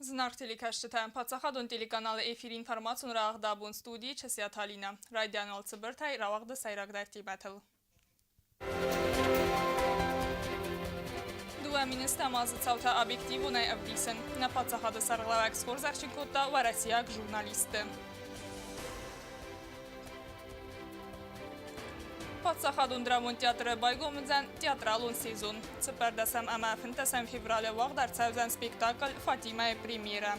Зынаргъ телекӕсджытӕ, паддзахадон телеканалы эфиры информацион рауагъды абон студийы Чысиаты Алинӕ. Райдиан уал цыбыртӕй рауагъды сӕйрагдӕр темӕтыл. Дыууӕ министрӕм азы цаутӕ объективонӕй ӕвдисын. Нӕ паддзахады сӕргълӕууӕг схорзӕхджын кодта уӕрӕсейаг журналистты. Паддзахадон драмон театры байгом уыдзӕн театралон сезон. Цыппӕрдӕсӕм ӕмӕ фынддӕсӕм февралы уагъд ӕрцӕудзӕн спектакль «Фатимӕ-йы премьерӕ».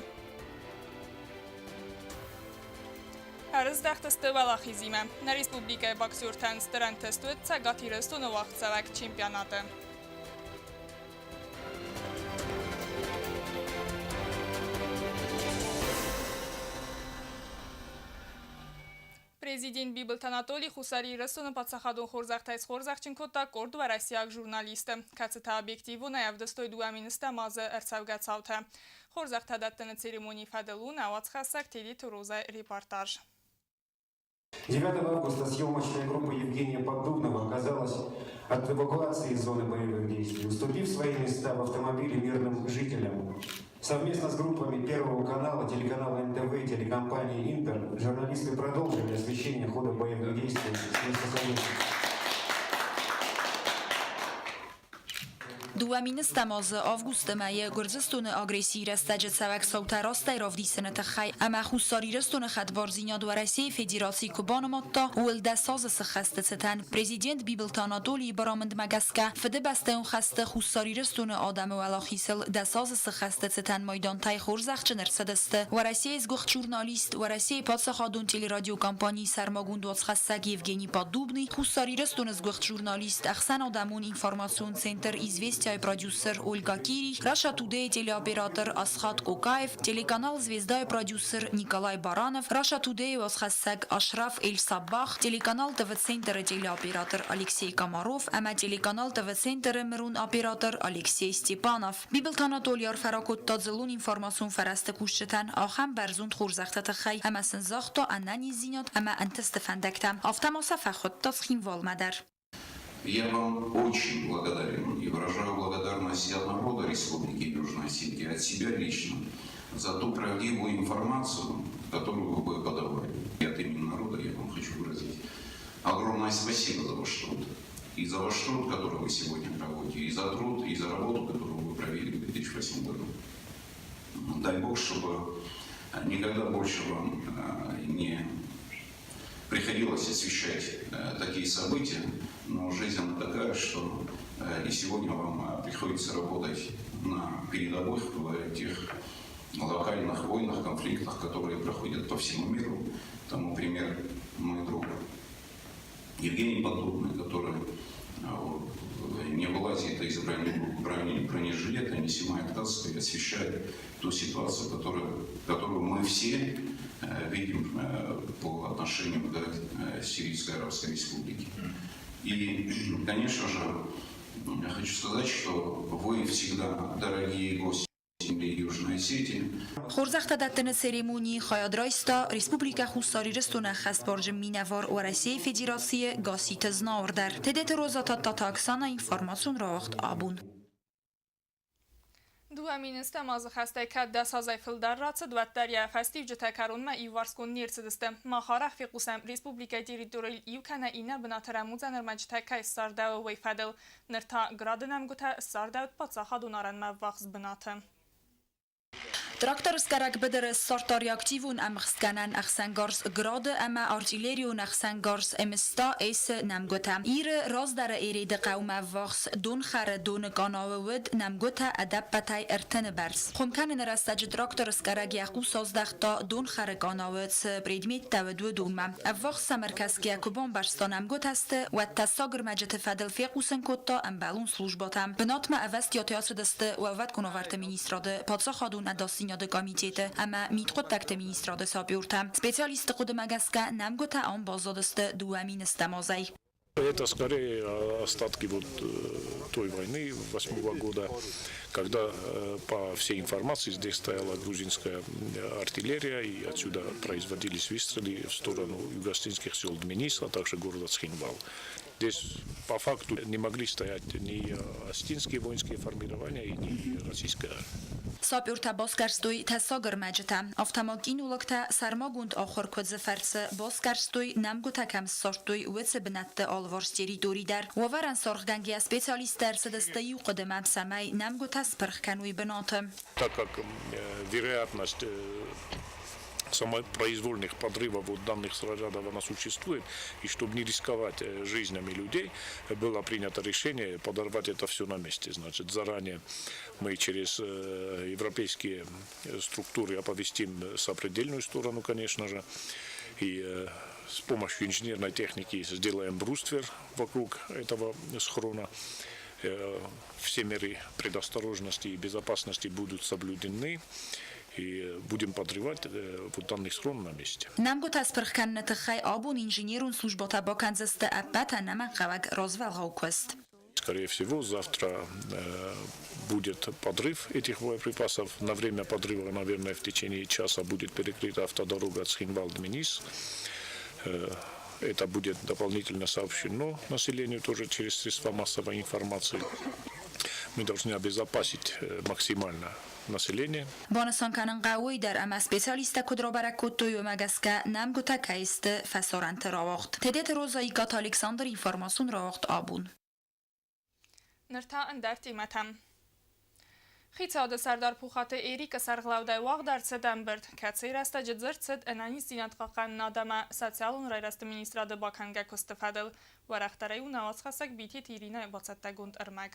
Ӕрыздӕхтысты уӕлахизимӕ. Нӕ республикӕйы боксертӕн стыр ӕнтыст уыд Цӕгат Ирыстоны уагъдцӕуӕг чемпионаты. Президент Бибылты Анатолий Хуссар Ирыстоны паддзахадон хорзӕхтӕй схорзӕхджын кодта къорд уӕрӕсейаг журналисты, кӕцытӕ объективонӕй ӕвдыстой дыууӕ миныстӕм азы ӕрцӕугӕ цаутӕ. Хорзӕхтӕ дӕттыны церемонийы фӕдыл у нӕ уацхӕссӕг Тедеты Розайы репортаж. 9 августа съемочная группа Евгения Поддубного оказалась от эвакуации из зоны боевых действий, уступив свои места в автомобиле мирным жителям. Совместно с группами Первого канала, телеканала НТВ и телекомпании «Интер» журналисты продолжили освещение хода боевых действий с места событий. Дыууӕ миныстӕм азы августы мӕйы Гуырдзыстоны агрессийы рӕстӕджы цӕуӕг цаутӕ растӕй равдисыны тыххӕй ӕмӕ Хуссар Ирыстоны хӕдбардзинад Уӕрӕсейы Федераци куы банымадта, ууыл дӕс азы сыххӕсты цытӕн президент Бибылты Анатолийы барамындмӕ гӕсгӕ Фыдыбӕстӕйон хӕсты Хуссар Ирыстоны адӕмы уӕлахизыл дӕс азы сыххӕсты цытӕн майдантӕй хорзӕхджын ӕрцыдысты Уӕрӕсейы сгуыхт журналист, Уӕрӕсейы паддзахадон телерадиокомпанийы сӕрмагонд уацхӕссӕг Евгений Поддубный, Хуссар Ирыстоны сгуыхт журналист, ӕхсӕнадӕмон информацион центр «Известия»-йы продюсер Ольга Кирий, Russia Today телеоператор Асхат Кокаев, телеканал «Звезда»-йы продюсер Николай Баранов, Russia Today-ы уацхӕссӕг Ашраф Эль-Саббах, телеканал ТВ-центры телеоператор Алексей Комаров ӕмӕ телеканал ТВ-центры мырон оператор Алексей Степанов. Бибылты Анатолий арфӕ ракодта дзыллон информацион фӕрӕзты кусджытӕн ахӕм бӕрзонд хорзӕхты тыххӕй ӕмӕ сын загъта ӕнӕниздзинад ӕмӕ ӕнтысты фӕндӕгтӕ. Афтӕ ма сӕ фӕхуыдта Цхинвалмӕ дӕр. Я вам очень благодарен и выражаю благодарность от народа Республики Южная Осетия, от себя лично, за ту правдивую информацию, которую вы подавали. И от имени народа я вам хочу выразить огромное спасибо за ваш труд. И за ваш труд, который вы сегодня проводите, и за труд, и за работу, которую вы провели в 2008 году. Дай Бог, чтобы никогда больше вам не приходилось освещать такие события, но жизнь она такая, что и сегодня вам приходится работать на передовых в тех локальных войнах, конфликтах, которые проходят по всему миру. Тому пример мой друг Евгений Поддубный, который не вылазит из бронежилета, не снимает каску и освещает ту ситуацию, которую мы все видим по отношению к Сирийской Арабской Республике. И, конечно же, я хочу сказать, что вы всегда дорогие гости земли Южной Осетии. Хорзӕхтӕ дӕттыны церемонийы хайад райста Республикӕ Хуссар Ирыстоны ӕххӕстбарджын минӕвар Уӕрӕсейы Федерацийы Гасситы Знауыр дӕр. Тедеты Роза Тадтаты Оксана информацион рауагъд абон. Дыууӕ миныстӕм азы хӕстӕй кӕд дӕс азӕй фылдӕр рацыд, уӕддӕр йӕ фӕстиуджытӕ кӕронмӕ иуварсгонд не рцыдысты. Мах арӕх фехъусӕм, республикӕйы территорийыл иу кӕнӕ иннӕ бынаты рӕмудзӕн ӕрмӕджытӕ кӕй ссардӕуы, уый фӕдыл. Ныр та грады нӕмгуытӕ ссардӕуыд паддзахадон арӕнмӕ ӕввахс бынаты. Тракторскъӕрӕг быдыры ссардта реактивон ӕмхстгӕнӕн ӕхсӕнгарз Грады ӕмӕ артиллерион ӕхсӕнгарз МСТА-С-ы нӕмгуытӕ. Иры раздӕры Ереды хъӕумӕ ӕввахс донхӕры доны къанауы уыд нӕмгуытӕ ӕдӕппӕтӕй ӕртыны бӕрц. Хуым кӕныны рӕстӕджы тракторскъӕрӕг йӕ хъус аздӕхта донхӕры къанауы цы предметтӕ уыд, уыдонмӕ. Ӕввахс сӕм ӕркӕсгӕ куы бамбӕрста нӕмгуытӕ сты, уӕд тӕссаг ӕрмӕджыты фӕдыл фехъусын кодта ӕмбӕлон службӕтӕм. Бынатмӕ ӕвӕстиатӕй ацыдысты Уӕлвӕткон уавӕрты министрады, Паддзахадон ӕдасдзинады комитеты ӕмӕ Мидхъуыддӕгты министрады сапертӕ. Специалистты хъуыдымӕ гӕсгӕ, нӕмгуытӕ ам баззадысты дыууӕ мины стӕм азӕй. Это скорее остатки вот той войны 8-го года, когда, по всей информации, здесь стояла грузинская артиллерия, и отсюда производились выстрелы в сторону юго-осетинских сел Дмениса, а также города Цхинвал. Здесь по факту не могли стоять ни осетинские воинские формирования и ни российская армия. Сапертӕ басгӕрстой тӕссаг ӕрмӕджытӕ, афтӕ ма кинологтӕ сӕрмагонд ахуыр куыдзы фӕрцы басгӕрстой, нӕмгуытӕ кӕм ссардтой, уыцы бынӕтты алыварс территори дӕр. Уавӕрӕн саргъгӕнгӕйӕ специалисттӕ ӕрцыдысты иу хъуыдымӕ, цӕмӕй нӕмгуытӕ спырх кӕной бынаты. Так как вероятность самопроизвольных подрывов вот данных снарядов она существует, и чтобы не рисковать жизнями людей, было принято решение подорвать это все на месте. Значит, заранее мы через европейские структуры оповестим сопредельную сторону, конечно же, и с помощью инженерной техники сделаем бруствер вокруг этого схрона. Все меры предосторожности и безопасности будут соблюдены и будем подрывать вот данный схрон на месте. Нӕмгуытӕ спырх кӕныны тыххӕй абон инженерон службӕтӕ бакӕндзысты ӕппӕт ӕнӕмӕнгхъӕуӕг развӕлгъау куыст. Скорее всего, завтра будет подрыв этих боеприпасов. На время подрыва, наверное, в течение часа будет перекрыта автодорога Цхинвал-Дменис. Это будет дополнительно сообщено населению тоже через средства массовой информации. Мы должны обезопасить максимально население. Банысан кӕнын хъӕуы уый дӕр, ӕмӕ специалисттӕ куыд рабӕрӕг кодтой, уымӕ гӕсгӕ нӕмгуытӕ кӕй сты фӕсарӕнты рауагъд. Тедеты Роза, Икъаты Александр, информацион рауагъд Абон. Ныр та ӕндӕр темӕтӕм. Хицауады сӕрдар Пухаты Эрикы сӕргълӕудӕй уагъд ӕрцыд ӕмбырд, кӕцыйы рӕстӕджы дзырд цыд ӕнӕниздзинад хъахъхъӕнынад ӕмӕ социалон райрӕзты министрады бакӕнгӕ куысты фӕдыл. Уӕрӕхдӕрӕй у нӕ уацхӕссӕг Битеты Иринӕйы бацӕттӕгонд ӕрмӕг.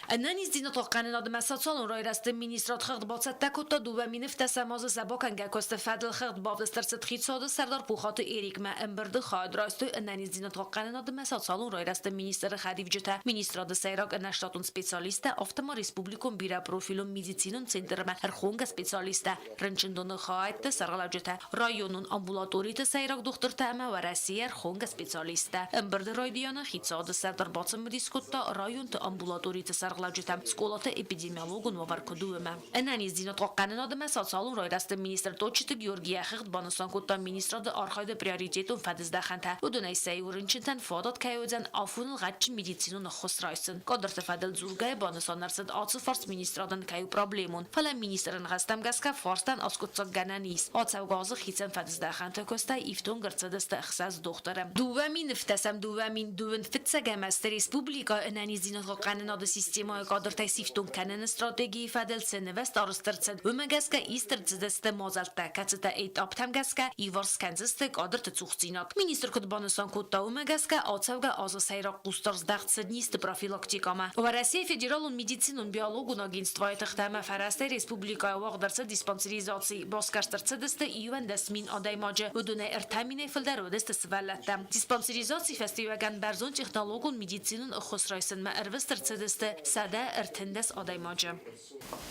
Ӕнӕниздзинад хъахъхъӕнынад ӕмӕ социалон райрӕзты министрад хыгъд бацӕттӕ кодта 2017 азы сӕ бакӕнгӕ куысты фӕдыл. Хыгъд бавдыст ӕрцыд хицауады сӕрдар Пухаты Эрикмӕ. Ӕмбырды хайад райстой ӕнӕниздзинад хъахъхъӕнынад ӕмӕ социалон райрӕзты министры хӕдивджытӕ, министрады сӕйраг ӕнӕштатон специалисттӕ, афтӕ ма республикон бирӕпрофилон медицинон центрмӕ ӕрхонгӕ специалисттӕ, рынчындоны хайӕдты сӕргълӕуджытӕ, районон амбулаториты сӕйраг дохтыртӕ ӕмӕ Уӕрӕсейы ӕрхонгӕ специалисттӕ. Ӕмбырды райдианы хицауады сӕрдар бацымыдис кодта районты амбулаториты сӕргълӕуджытӕм, скъолаты эпидемиологон уавӕр куыд у, уымӕ. Ӕнӕниздзинад хъахъхъӕнынад ӕмӕ социалон райрӕзты министр Тотчиты Георги йӕ хыгъд банысан кодта министрады архайды приоритетон фӕдыздӕхӕнтӕ. Уыдонӕй сӕ иу рынчынтӕн фадат кӕй уыдзӕн афоныл гъӕдджын медицинон ӕххуыс райсын. Кадрты фӕдыл дзургӕйӕ банысан ӕрцыд, ацы фарст министрадӕн кӕй у проблемон, фӕлӕ министры ныхӕстӕм гӕсгӕ фарстӕн аскъуыддзаггӕнӕн ис. Ацӕугӕ азы хицӕн фӕдыздӕхӕнты куыстӕй ифтонг ӕрцыдысты 6 дохтыры. 2021 фыццӕгӕм азты республикӕйы ӕнӕниздзинад хъахъхъӕнынады системӕйы кадртӕй сифтонг кӕныны стратегийы фӕдыл цы нывӕзт арӕзт ӕрцыд, уымӕ гӕсгӕ ист ӕрцыдысты мадзӕлттӕ, кӕцытӕ этаптӕм гӕсгӕ иуварс кӕндзысты кадрты цухдзинад. Министр куыд банысан кодта, уымӕ гӕсгӕ ацӕугӕ азы сӕйраг хъусдард здӕхт цыд низты профилактикӕмӕ. Уӕрӕсейы Федералон медицинон-биологон агентствойы тыхтӕ ӕмӕ фӕрӕзтӕй республикӕйы уагъд ӕрцыд диспансеризаци. Басгӕрст ӕрцыдысты 11 000 адӕймаджы, уыдонӕй 3 минӕй фылдӕр уыдысты сывӕллӕттӕ. Диспансеризацийы фӕстиуӕгӕн бӕрзонд технологон медицинон ӕххуыс райсынмӕ ӕрвыст ӕрцыдысты 113 адӕймаджы.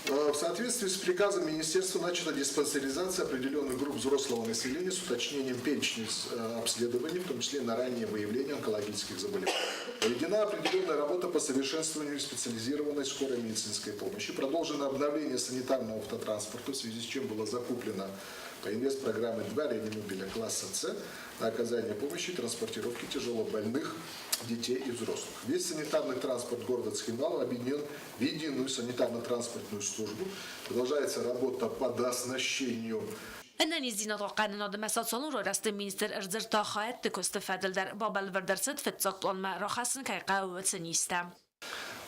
В соответствии с приказом министерства начата диспансеризация определенных групп взрослого населения с уточнением перечня обследований, в том числе на раннее выявление онкологических заболеваний. Проведена определенная работа по совершенствованию специализированной скорой медицинской помощи. Продолжено обновление санитарного автотранспорта, в связи с чем было закуплено по инвестпрограмме два реанимобиля класса С на оказание помощи и транспортировки тяжелобольных детей и взрослых. Весь санитарный транспорт города Цхинвала объединен в единую санитарно-транспортную службу. Продолжается работа по дооснащению Ӕнӕниздзинад хъахъхъӕнынад ӕмӕ социалон райрӕзты министр ӕрдзырдта хайӕдты куысты фӕдыл дӕр. Бабӕлвырд ӕрцыд, фыццаг планмӕ рахӕссын кӕй хъӕуы, уыцы низтӕ.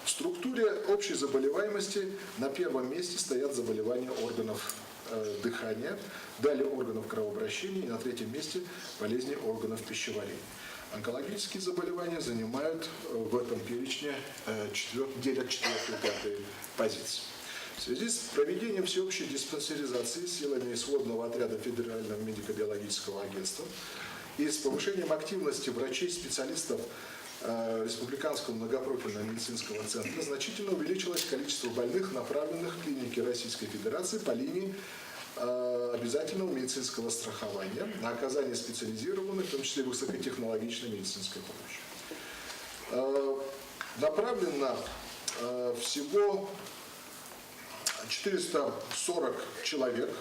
В структуре общей заболеваемости на первом месте стоят заболевания органов дыхания, далее органов кровообращения и на третьем месте болезни органов пищеварения. Онкологические заболевания занимают в этом перечне, делят четвертую и пятую позиции. В связи с проведением всеобщей диспансеризации силами сводного отряда Федерального медико-биологического агентства и с повышением активности врачей-специалистов Республиканского многопрофильного медицинского центра значительно увеличилось количество больных, направленных в клиники Российской Федерации по линии обязательного медицинского страхования на оказание специализированной, в том числе высокотехнологичной медицинской помощи. Направлено всего 440 человек.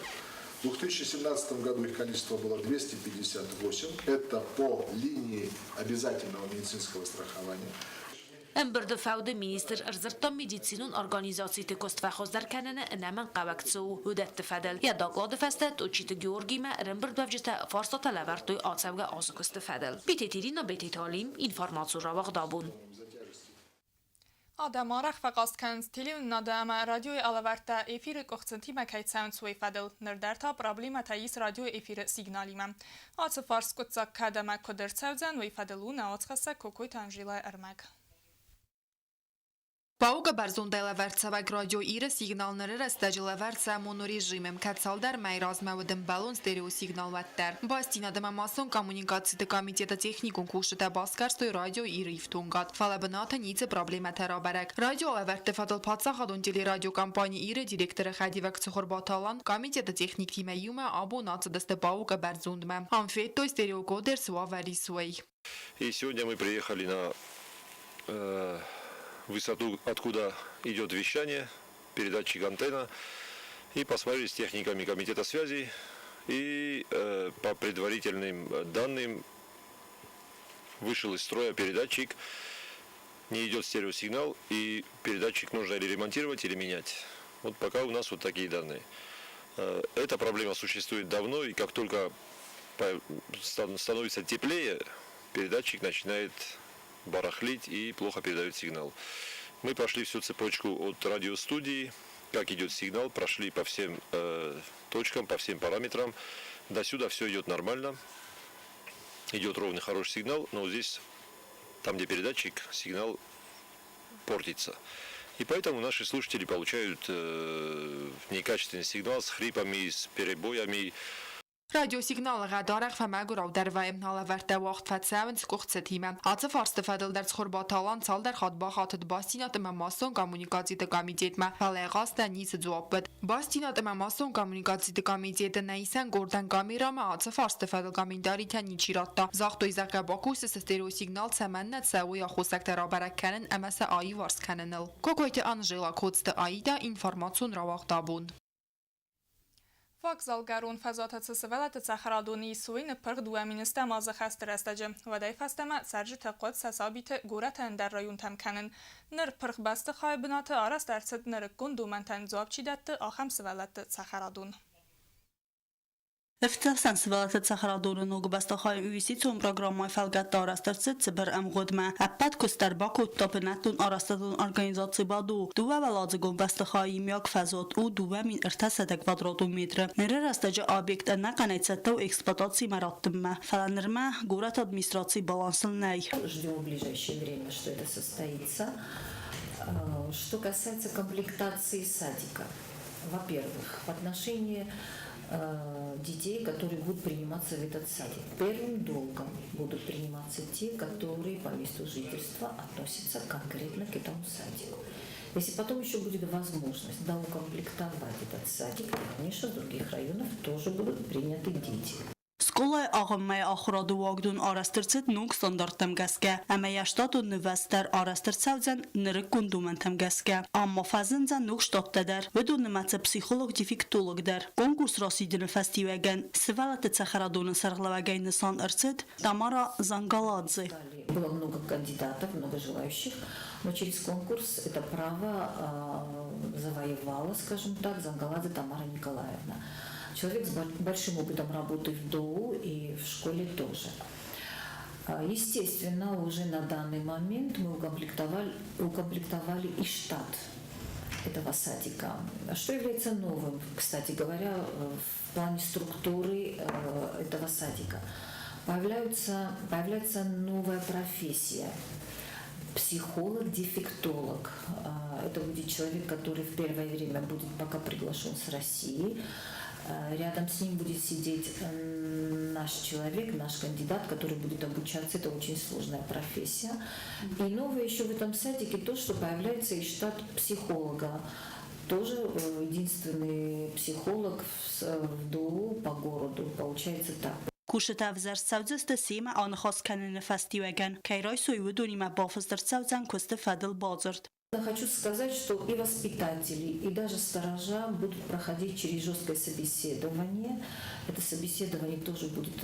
В 2017 году их количество было 258. Это по линии обязательного медицинского страхования. Ӕмбырды фӕуды министр ӕрдзырдта медицинон организациты куыст фӕхуыздӕр кӕныны ӕнӕмӕнгхъӕуӕг цы у, уыдӕтты фӕдыл. Йӕ доклады фӕстӕ Тотчиты Георгимӕ ӕрӕмбырдуӕвджытӕ фарстатӕ лӕвӕрдтой ацӕугӕ азы куысты фӕдыл. Битеты Ирина, Бететы Алим, информацион рауагъд абон. Адӕм арӕх фӕхъаст кӕнынц телеуынынады ӕмӕ радиойы алӕвӕрдтӕ эфиры къуыхцынтимӕ кӕй цӕуынц, уый фӕдыл. Ныр дӕр та проблемӕтӕ ис радиойы эфиры сигналимӕ. Ацы фарст скъуыддзаг кӕд ӕмӕ куыд ӕрцӕудзӕн, уый фӕдыл у нӕ уацхӕссӕг Кокойты Анжелӕйы ӕрмӕг. Паука бӕрзондӕй лӕвӕрд цӕуӕг радио Иры сигнал ныры рӕстӕджы лӕвӕрд цӕуы монорежимы, кӕд цалдӕр мӕйы размӕ уыд ӕмбӕлон стереосигнал уӕддӕр. Бастдзинад ӕмӕ массон коммуникациты комитеты техникон кусджытӕ басгӕрстой радио Иры ифтонгад, фӕлӕ бынаты ницы проблемӕтӕ рабӕрӕг. Радиолӕвӕрдты фӕдыл паддзахадон телерадиокомпани Иры директоры хӕдивӕг Цыхуырбаты Алан комитеты техниктимӕ иумӕ абон ацыдысты Паука бӕрзондмӕ. Ам федтой стереокодер цы уавӕр ис, уый. И сегодня мы приехали на высоту, откуда идет вещание, передатчик антенна, и посмотрели с техниками комитета связи. И по предварительным данным вышел из строя передатчик, не идет стереосигнал, и передатчик нужно или ремонтировать, или менять. Вот пока у нас вот такие данные. Эта проблема существует давно, и как только становится теплее, передатчик начинает барахлить и плохо передает сигнал. Мы прошли всю цепочку от радиостудии, как идет сигнал, прошли по всем точкам, по всем параметрам. До сюда все идет нормально, идет ровный хороший сигнал, но здесь, там где передатчик, сигнал портится. И поэтому наши слушатели получают некачественный сигнал с хрипами, с перебоями. Радиосигналы гъӕд арӕх фӕмӕгуыраудӕр вӕййы, алӕвӕрдтӕ уагъд фӕцӕуынц къуыхцытимӕ. Ацы фарсты фӕдыл дӕр Цхуырбаты Алан цалдӕр хатт бахатыд бастдзинад ӕмӕ массон коммуникациты комитетмӕ, фӕлӕ ӕгастӕ ницы дзуапп уыд. Бастдзинад ӕмӕ массон коммуникациты комитеты нӕ исӕн къордӕн камерӕмӕ ацы фарсты фӕдыл комментаритӕ ничи радта. Загътой, зӕгъгӕ, бакусы цы стереосигнал цӕмӕннӕ цӕуы аххосӕгтӕ рабӕрӕг кӕнын ӕмӕ сӕ аиуварс кӕныныл. Кокойты Анжела, Коцты Аида, информацион рауагъд абон. Вокзалгӕрон фӕзуаты цы сывӕллӕтты цӕхӕрадоны ис, уый ныппырх 2 000 азы хӕсты рӕстӕджы. Уӕдӕй фӕстӕмӕ цӕрджытӕ хъуыд сӕ сабиты горӕты ӕндӕр районтӕм кӕнын. Ныр пырх бӕстыхайы бынаты арӕзт ӕрцыд нырыккон домӕнтӕн дзуапп чи дӕтты, ахӕм сывӕллӕтты цӕхӕрадон. Ӕфтӕхсӕн сывӕллӕтты цӕхӕрадоны ног бӕстыхайы инвестицион программӕйы фӕлгӕтты арӕзт ӕрцыд цыбыр ӕмгъуыдмӕ. Ӕппӕт куыст дӕр бакодта бынӕттон арӕзтадон организаци «Баду». Дыууӕуӕладзыгон бӕстыхайы иумиаг фӕзуат у 2300 квадратон метры. Ныры рӕстӕджы объект ӕнӕхъӕнӕй цӕттӕ у эксплуатацимӕ раттынмӕ, фӕлӕ нырмӕ горӕты администрацийы балансыл нӕй. Ждем в ближайшее время, что это состоится. Что касается комплектации садика. Во-первых, в отношении детей, которые будут приниматься в этот садик. Первым долгом будут приниматься те, которые по месту жительства относятся конкретно к этому садику. Если потом еще будет возможность доукомплектовать этот садик, то, конечно, с других районов тоже будут приняты дети. Скъолайы агъоммӕйы ахуырады уагдон арӕзт ӕрцыд ног стандарттӕм гӕсгӕ ӕмӕ йӕ штатон нывӕзт дӕр арӕзт ӕрцӕудзӕн нырыккон домӕнтӕм гӕсгӕ. Ам ма фӕзындзӕн ног штаттӕ дӕр, уыдон нымӕцы психолог-дефектолог дӕр. Конкурс расидыны фӕстиуӕгӕн сывӕллӕтты цӕхӕрадоны сӕргълӕууӕгӕй нысан ӕрцыд Тамара Зангаладзе. Было много кандидатов, много желающих, но через конкурс это право завоевала, скажем так, Зангаладзе Тамара Николаевна. Человек с большим опытом работы в ДОУ и в школе тоже. Естественно, уже на данный момент мы укомплектовали и штат этого садика. Что является новым, кстати говоря, в плане структуры этого садика? Появляется новая профессия – психолог-дефектолог. Это будет человек, который в первое время будет пока приглашен с России. Рядом с ним будет сидеть наш человек, наш кандидат, который будет обучаться. Это очень сложная профессия. И новое еще в этом садике то, что появляется и штат психолога. Тоже единственный психолог в ДОУ по городу. Получается так. Кусджытӕ ӕвзӕрст цӕудзысты семӕ аныхас кӕныны фӕстиуӕгӕн, кӕй райсой, уыдонимӕ бафыст ӕрцӕудзӕн куысты фӕдыл бадзырд. Хочу сказать, что и воспитатели, и даже сторожа будут проходить через жесткое собеседование. Это собеседование тоже будет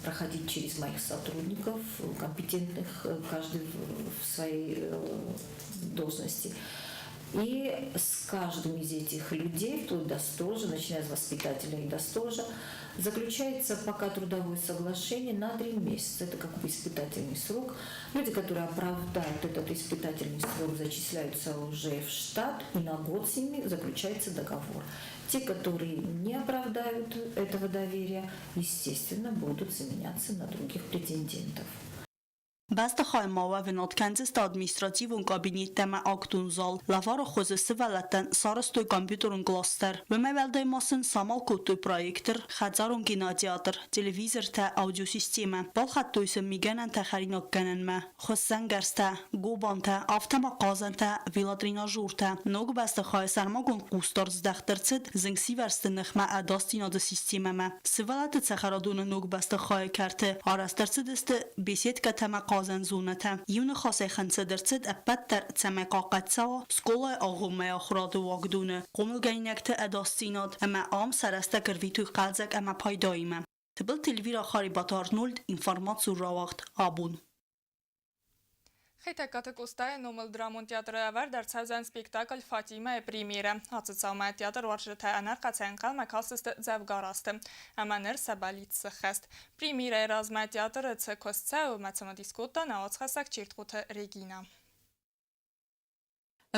проходить через моих сотрудников, компетентных, каждый в своей должности. И с каждым из этих людей, вплоть до сторожа, начиная с воспитателя и до сторожа, заключается пока трудовое соглашение на 3 месяца. Это как бы испытательный срок. Люди, которые оправдают этот испытательный срок, зачисляются уже в штат, и на год с ними заключается договор. Те, которые не оправдают этого доверия, естественно, будут заменяться на других претендентов. Бӕстыхайы ма уӕвынад кӕндзысты административон кабинеттӕ ӕмӕ актон зал. Лӕвары хуызы сывӕллӕттӕн сарӕзтой компьютерон кълас дӕр. Уымӕй уӕлдай ма сын самал кодтой проектор, хӕдзарон кинотеатр, телевизортӕ, аудиосистемӕ. Балхӕдтой сын мигӕнӕнтӕ хӕринаггӕнӕнмӕ, хуыссӕнгӕрзтӕ, гобантӕ, афтӕ ма хъазӕнтӕ, велотренажертӕ. Ног бӕстыхайы сӕрмагонд хъусдард здӕхт ӕрцыд зынгсивӕрзты ныхмӕ ӕдасдзинады системӕмӕ. Сывӕллӕтты цӕхӕрадоны ног бӕстыхайы кӕрты арӕзт ӕрцыдысты беседкӕтӕ ӕмӕ хъазӕн зонӕтӕ. Иу ныхасӕй хынцыд ӕрцыд ӕппӕт дӕр, цӕмӕй хъахъхъӕд цӕуа скъолайы агъоммӕйы ахуырады уагдоны хъомылгӕнинӕгты ӕдасдзинад ӕмӕ ам сӕ рӕстӕг ӕрвитой хъӕлдзӕг ӕмӕ пайдаимӕ. Тыбылты Эльвира Харебаты Арнольд, информацион рауагъд «Абон». Хетӕгкаты Къостайы номыл драмон театры ӕвӕрд ӕрцӕудзӕн спектакль «Фатимӕ-йы премьерӕ». Ацы цаумӕ театруарзджытӕ ӕнӕрхъӕцӕй ӕнхъӕлмӕ кастысты дзӕвгар азты. Ӕмӕ ныр сӕ бӕллиц сӕххӕст. Премьерӕйы размӕ театры цы куыст цӕуы, уымӕ цымыдис кодта нӕ уацхӕссӕг Чертхъоты Регинӕ.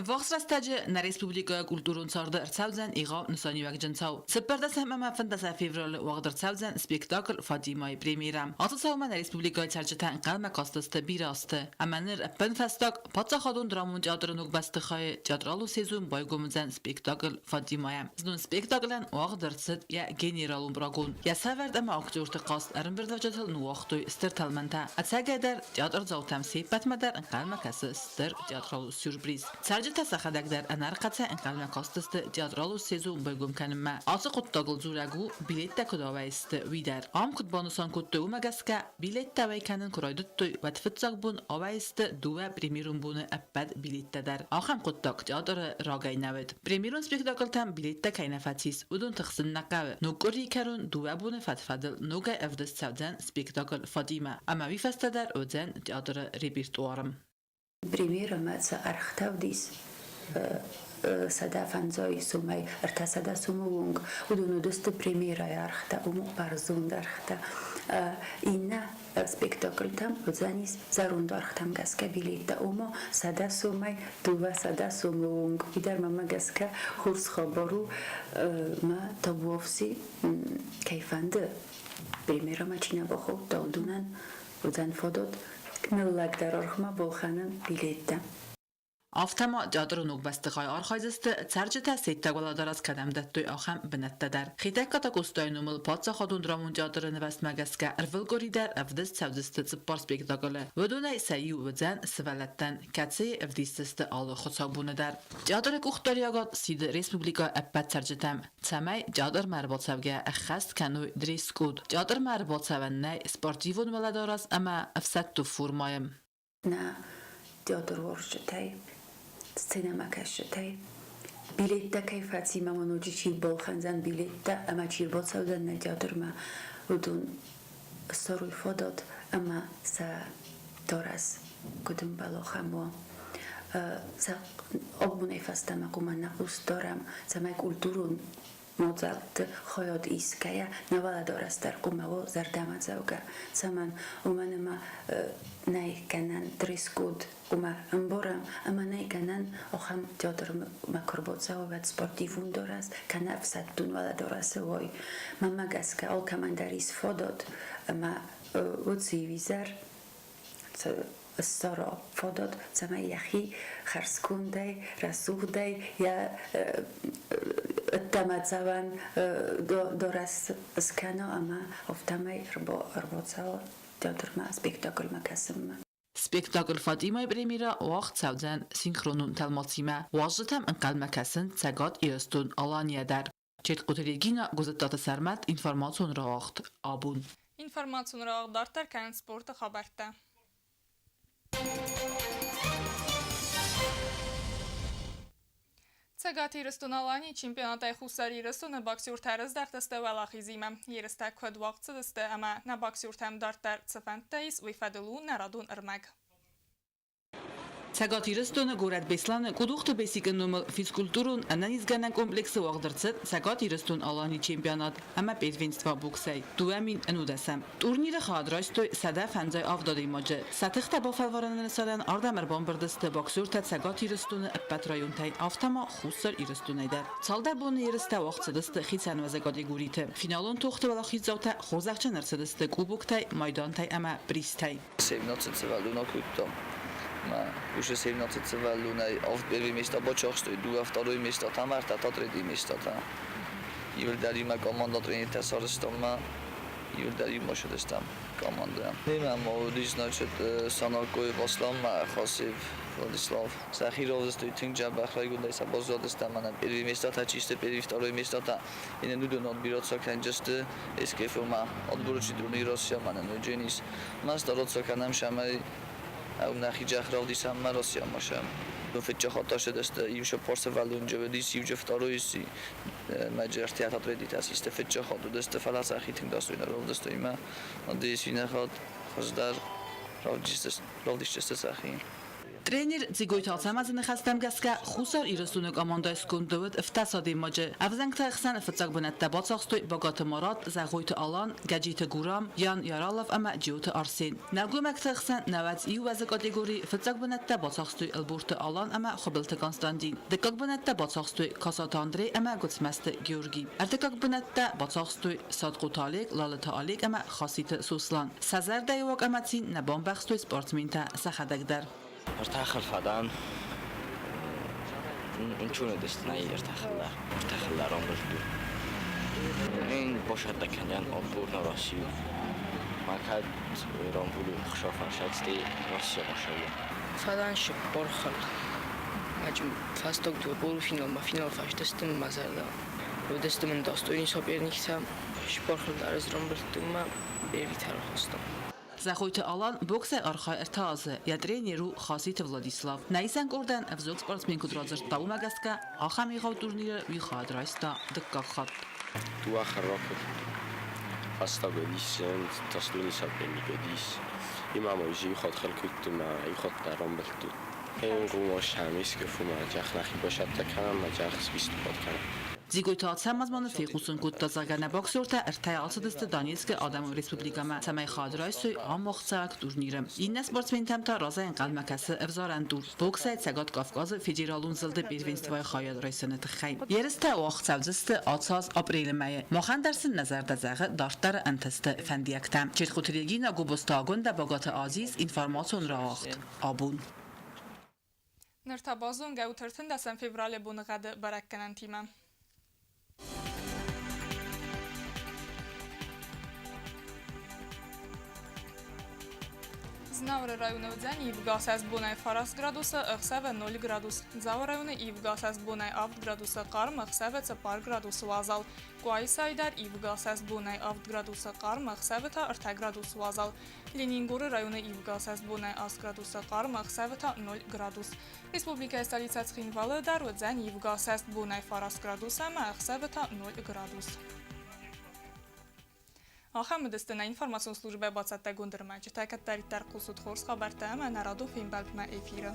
Ӕввахс рӕстӕджы нӕ республикӕйы культурон царды ӕрцӕудзӕн егъау нысаниуӕгджын цау. 14 ӕмӕ 15 февралы уагъд ӕрцӕудзӕн спектакль «Фатимайы» премьерӕ. Ацы цаумӕ нӕ республикӕйы цӕрджытӕ ӕнхъӕлмӕ кастысты бирӕ азты. Ӕмӕ ныр ӕппынфӕстаг Паддзахадон драмон театры ног бӕстыхайы театралон сезон байгом уыдзӕн спектакль «Фатимайӕ». Знон спектаклӕн уагъд ӕрцыд йӕ генералон прогон. Йӕ сӕвӕрд ӕмӕ актерты хъазт ӕрӕмбырдуӕвджытыл ныууагътой стыр тӕлмӕнтӕ. Ӕцӕгӕйдӕр, театрдзаутӕм се ппӕтмӕ дӕр ӕнхъӕлмӕ кӕсы стыр театралон сюрприз. Цӕрджытӕ сӕхӕдӕг дӕр ӕнӕрхъӕцӕй ӕнхъӕлмӕ кастысты театралон сезон байгом кӕнынмӕ. Ацы хъуыддагыл дзурӕг у, билеттӕ куыд ауӕй сты, уый дӕр. Ам куыд банысан кодтой, уымӕ гӕсгӕ билеттӕ уӕй кӕнын куы райдыдтой, уӕд фыццаг бон ауӕй сты дыууӕ премьерон боны ӕппӕт билеттӕ дӕр. Ахӕм хъуыддаг театры рагӕй нӕ уыд. Премьерон спектаклтӕм билеттӕ кӕй нӕ фӕцис, уыдон тыхсын нӕ хъӕуы. Ног къуырийы кӕрон дыууӕ боны фӕд-фӕдыл ногӕй ӕвдыст цӕудзӕн спектакль Фатимӕ, ӕмӕ уый фӕстӕ дӕр уыдзӕн театры репертуары. Премьерӕмӕ цы ӕргътӕ уыдис 150 сомӕй 300 сомы онг, уыдон уыдысты премьерӕйы ӕргътӕ, уым бӕрзонд ӕргътӕ. Иннӕ спектакльтӕм уыдзӕнис зӕронд ӕргътӕм гӕсгӕ билеттӕ, ома 100 сомӕй 200 сомы онг. Уый дӕр мӕнмӕ гӕсгӕ хорз хабар у, мӕ табуафси кӕй фӕнды премьерӕмӕ чи нӕ бахаудта, уыдонӕн уыдзӕн фадат ныллӕгдӕр аргъмӕ балхӕнын билеттӕ. Афтӕ ма театры ног бӕстыхайы архайдзысты, цӕрджытӕ сӕйттӕг уӕлӕдарӕс кӕдӕм дӕттой, ахӕм бынӕттӕ дӕр. Хетӕгкаты Къостайы номыл паддзахадон драмон театры нывӕстмӕ гӕсгӕ ӕрвылкъуыри дӕр ӕвдыст цӕудзысты цыппар спектаклы. Уыдонӕй сӕ иу уыдзӕн сывӕллӕттӕн, кӕцыйы ӕвдисдзысты алы хуыцаубоны дӕр. Театры къухдариуӕгад сиды республикӕйы ӕппӕт цӕрджытӕм, цӕмӕй театрмӕ ӕрбацӕугӕ ӕххӕст кӕной дресс-код. Театрмӕ ӕрбацӕуӕн нӕй спортивон уӕлӕдарӕс ӕмӕ ӕфсӕддон формӕйы. Нӕ театруарзджытӕй, сценӕмӕкӕсджытӕй билеттӕ кӕй фӕци ӕмӕ ма ноджы чи балхӕндзӕн билеттӕ ӕмӕ чи ӕрбацӕудзӕн нӕ театрмӕ, уыдон ссарой фадат ӕмӕ сӕ дарӕс куыд ӕмбӕлы, ахӕм уа. Сӕ абонӕй фӕстӕмӕ хъуамӕ нӕ хъус дарӕм, цӕмӕй культурон мадзӕлтты хайад исгӕйӕ, нӕ уӕлӕдарӕс дӕр хъуамӕ уа зӕрдӕмӕдзӕугӕ. Цӕмӕн? Уымӕн ӕмӕ нӕй гӕнӕн дресс-код хъуамӕ ӕмбарӕм ӕмӕ нӕй гӕнӕн ахӕм театрмӕ куы ӕрбацӕуа, уӕд спортивон дарӕс кӕнӕ ӕфсӕддон уӕлӕдарӕсы уой. Мӕнмӕ гӕсгӕ алкӕмӕн дӕр ис фадат ӕмӕ уыцы иу изӕр ссара фадат, цӕмӕй йӕхи хӕрзкондӕй, рӕсугъдӕй йӕ ӕддӕмӕдзӕуӕн дарӕс скӕна ӕмӕ афтӕмӕй ӕрбацӕуа театрмӕ спектакльмӕ кӕсынмӕ. Спектакль Фатимайы премьерӕ уагъд цӕудзӕн синхронон тӕлмацимӕ. Уазджытӕм ӕнхъӕлмӕ кӕсынц Цӕгат Ирыстон-Аланийӕ дӕр. Четкъуты Регина, Гуызыттаты Сӕрмӕт, информацион рауагъд Абон. Информацион рауагъд дарддӕр кӕнынц спорты хабӕрттӕ. Цӕгат Ирыстон-Аланийы чемпионатӕй Хуссар Ирыстоны боксертӕ ӕрыздӕхтысты уӕлахизимӕ. Ерыстӕ куыд уагъд цыдысты ӕмӕ нӕ боксертӕм дарддӕр цы фӕндтӕ ис, уый фӕдыл у нӕ радон ӕрмӕг. Цӕгат Ирыстоны горӕт Беслӕны Къудухты Бесикы номыл физкультурон ӕнӕнизгӕнӕн комплексы уагъд ӕрцыд Цӕгат Ирыстон-Аланийы чемпионат ӕмӕ первенство боксӕй 2011-ӕм. Турниры хайад райстой 157 адӕймаджы. Сӕ тыхтӕ бафӕлварыны нысанӕн ардӕм ӕрбамбырд сты боксертӕ Цӕгат Ирыстоны ӕппӕт районтӕй, афтӕ ма Хуссар Ирыстонӕй дӕр. Цалдӕр боны ерыстӕ уагъд цыдысты хицӕн уӕзы категориты. Финалон тохты уӕлахиздзаутӕ хорзӕхджын ӕрцыдысты кубоктӕй, майдантӕй ӕмӕ призтӕй. 17 сывӕллон акодтам. Уже 17 сывӕллонӕй авд первый места бацахстой, дыууӕ второй места та ӕмӕ ӕртӕ та третий места та. Иуылдӕр иумӕ командӕ тренертӕ сарӕзтам ӕмӕ иуылдӕр иумӕ сырӕзтам командӕ. Немӕ ма уыдис, значит, Санакоев Аслан ӕмӕ Хасев Владислав. Сӕхи равдыстой тынг дзӕбӕх, райгондӕй сӕ баззадыстӕм ӕмӕ первый места та чи сты, первый, второй места та иннӕ уыдон отбираться кӕнджысты СКФ-мӕ, отборочный турнир Россия-мӕ нын уыдженис. Ма стараться кӕнӕм, цӕмӕй нӕхи зӕхх равдисӕм ӕмӕ Россиямӕ сӕм. Фыццаг хатт ацыдысты иу цыппар сывӕллонджы уыдис, иу второй мӕджы ӕртӕ третитӕ систы фыццаг хатт уыдысты, фӕлӕ сӕхи тынг достойно равдыстой ӕмӕ надеюсь, иннӕ хатт хуыздӕр равдисдзысты сӕхи. Тренер Дзигойты Ацӕмӕзы ныхӕстӕм гӕсгӕ, Хуссар Ирыстоны командӕйы сконды уыд ӕфтӕс адӕймаджы. Ӕвзӕнгты ӕхсӕн фыццаг бынӕттӕ бацахстой Багаты Марат, Зӕгъойты Алан, Гӕджиты Гурам, Ян Яралов ӕмӕ Джиоты Арсен. Нӕлгоймӕгты хсӕн 91 уӕзы категорийы фыццаг бынӕттӕ бацахстой Ӕлборты Алан ӕмӕ Хуыбылты Константин. Дыккаг бынӕттӕ бацахстой Касаты Андрей ӕмӕ Гуыцмӕзты Георгий. Ӕртыккаг бынӕттӕ бацахстой Садхъуты Олег, Лалыты Олег ӕмӕ Хаситы Сослан. Сӕ зӕрдӕйы уаг ӕмӕ цин нӕ бамбӕхстой спортсментӕ сӕхӕдӕг дӕр. Ӕртӕ фӕдӕн нчунӕдӕстнӕй ӕртӕ хӕлар рамбылдтой. Ин босӕттӕ кӕнӕн отбор на Россию. Ма кӕд рамбулы хсӕв Россия башӕуа. Фӕдӕн цыппор хӕл. Фӕстаг дыууӕ полуфиналмӕ финал фӕстӕсты мӕ зӕрдӕ. Уыдысты мын достойный соперниктӕ. Цыппор хӕл дӕр ӕз рамбылдтон ӕмӕ первитӕ рахастон. Зӕгъойты Алан боксӕй архайы ӕртӕ азы. Йӕ тренер у Хаситы Владислав. Нӕ исӕн къордӕн ӕвзонг спортсмен куыд радзырдта, уымӕ гӕсгӕ ахӕм егъау турниры уый хайад райста дыккаг хатт. Дыууӕ хӕррӕгъы фӕстаг уыдис достойный соперник уыдис. Имӕ ма иу хатт хыл кодтой ӕмӕ иу хатт дӕр рамбылдтой. Ӕнгом искӕфумӕ джах нӕхи басӕттӕ кӕнӕм ӕмӕ джах свиступад кӕнӕм. Дзигойты Ацӕмӕз ма нын фехъусын кодта, зӕгъгӕ, нӕ боксертӕ ӕртӕйӕ ацыдысты Донецкы Адӕмон Республикӕмӕ, цӕмӕй хайад райсой ам уагъдцӕуӕг турниры. Иннӕ спортсментӕм та разӕй ӕнхъӕлмӕ кӕсы ӕвзарӕн тур боксӕй Цӕгат Кавказы федералон зылды первенствойы хайад райсыны тыххӕй. Ерыстӕ уагъд цӕудзысты ацы аз апрелы мӕйы. Махӕн дӕр сын нӕ зӕрдӕ зӕгъы дарддӕры ӕнтысты фӕндиӕгтӕ. Четкъуты Регина, Гобозты Агуындӕ, Багаты Азиз, информацион рауагъд Абон. Ныр та базонгӕ ут 13 февралы боныгъӕды бӕрӕггӕнӕнтимӕ. Знауыры районы уыдзӕн ивгӕ сӕст бонӕй 9 градусы, ӕхсӕвы 0 градус. Дзауы районы ивгӕ сӕст бонӕй 7 градусы хъарм, ӕхсӕвы 4 градусы уазал. Къуайсайы дӕр ивгӕ сӕст бонӕй 7 градусы хъарм, ӕхсӕвы та 3 градусы уазал. Ленингоры районы ивгӕ сӕст бонӕй 8 градусы хъарм, ӕхсӕвы та 0 градус. Республикӕйы столицӕ Цхинвалы дӕр уыдзӕн ивгӕ сӕст бонӕй 9 градус ӕмӕ ӕхсӕвы та 0 градус. Ахӕм уыдысты нӕ информацион службӕ бацӕттӕгонд ӕрмӕджытӕ. Кӕддӕриддӕр хъусут хорз хабӕрттӕ ӕмӕ нӕ радон фембӕлдмӕ эфиры.